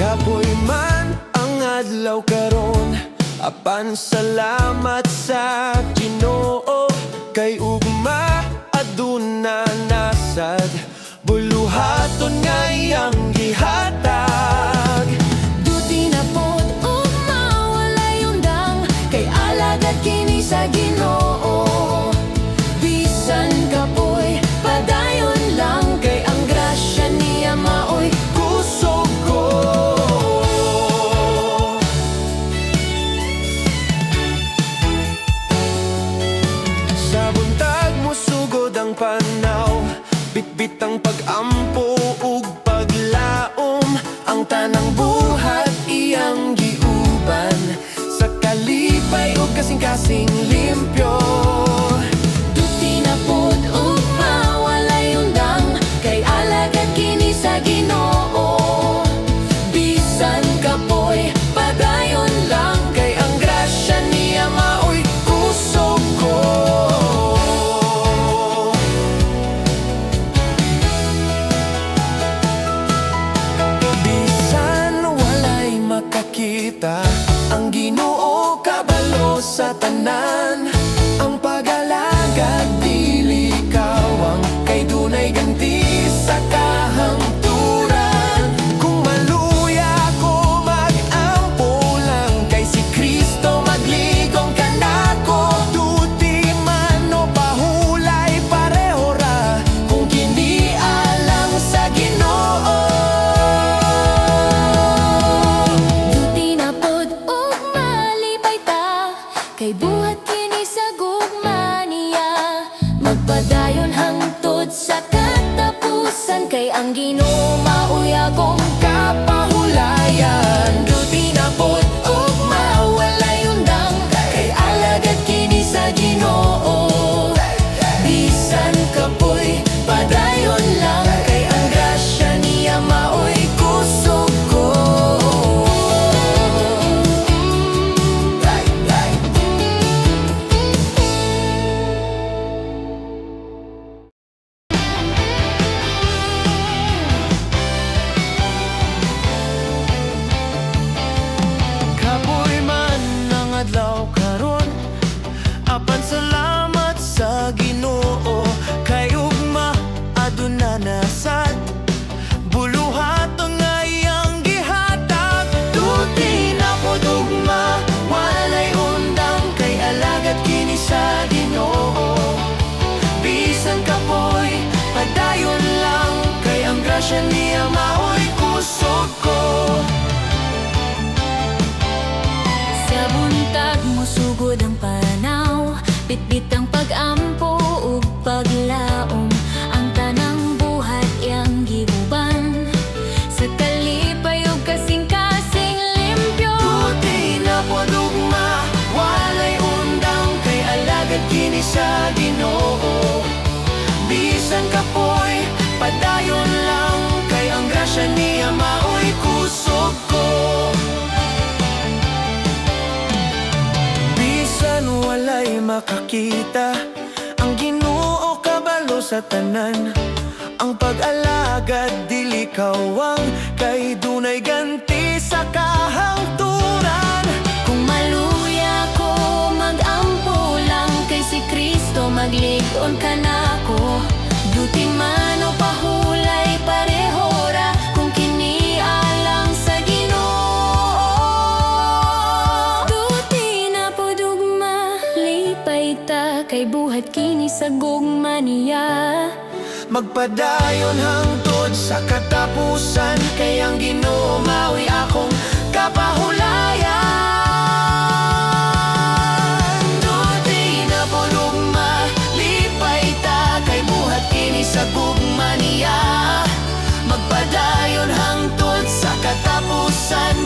Kapoy man ang adlaw karon, apan salamat sa Ginoo kay ugma aduna nasad buluhaton nga iyang gihatag. Duti na pod ugma, walay undang kay alagad kini sa Ginoo. Bisan kapoy, padayon lang kay ang grasya niya maoy kusog ko. Sa buntag musugod ang panaw, bitbit ang pag-ampo ug paglaom. Ang tanang buhat iyang giuban sa kalipay ug kasing-kasing limpyo. Duti na pod ugma, walay undang kay alagad kini sa Ginoo. Bisan kapoy, padayon lang kay ang grasya niya maoy kusog ko. Bisan walay makakita, ang Ginoo kabalo sa tanan. Ang pag-alagad dili kawang kay dunay ganti sa kahangturan. Kung maluya ko, mag-ampo lang kay si Kristo magligong kanako. Duti man o pahulay, pareho ra kung kini alang sa Ginoo. Duti na pod ugma, lipay ta kay buhat kini sa gugma niya. Magpadayon hangtod sa katapusan kay ang Ginoo maoy akong kapahulayan. Duti na pod ugma, walay undang kay alagad kini sa Ginoo. Bisan kapoy, padayon lang kay ang grasya niya maoy kusog ko. Kapoy man ang adlaw karon, apan salamat sa Ginoo kay ugma aduna nasad buluhaton nga iyang gihatag. Duti na pod ugma, walay undang kay alagad kini sa Ginoo. Bisan kapoy, padayon lang kay ang grasya niya maoy kusog ko. Sa buntag musugod ang panaw, bitbit ang pag-ampo ug paglaom. Ang tanang buhat iyang giuban sa kalipay ug kasing-kasing limpyo. Duti na pod ugma, walay undang kay alagad kini sa Ginoo. Bisan kapoy, padayon lang kay ang grasya niya maoy kusog ko. Bisan walay makakita, ang Ginoo kabalo sa tanan. Ang pag-alagad dili kawang kay dunay ganti sa kahangturan. Kung maluya ko, mag-ampo lang kay si Kristo maglig-on kanako. Duti man o pahulay, pareho ra kung kini alang sa Ginoo. Duti na pod ugma, lipay ta kay buhat kini sa gugma niya. Magpadayon hangtod sa katapusan kay ang Ginoo maoy akong kapahulayan. Duti na pod ugma, lipay ta kay buhat kini sa gugma niya. Magpadayon hangtod sa katapusan.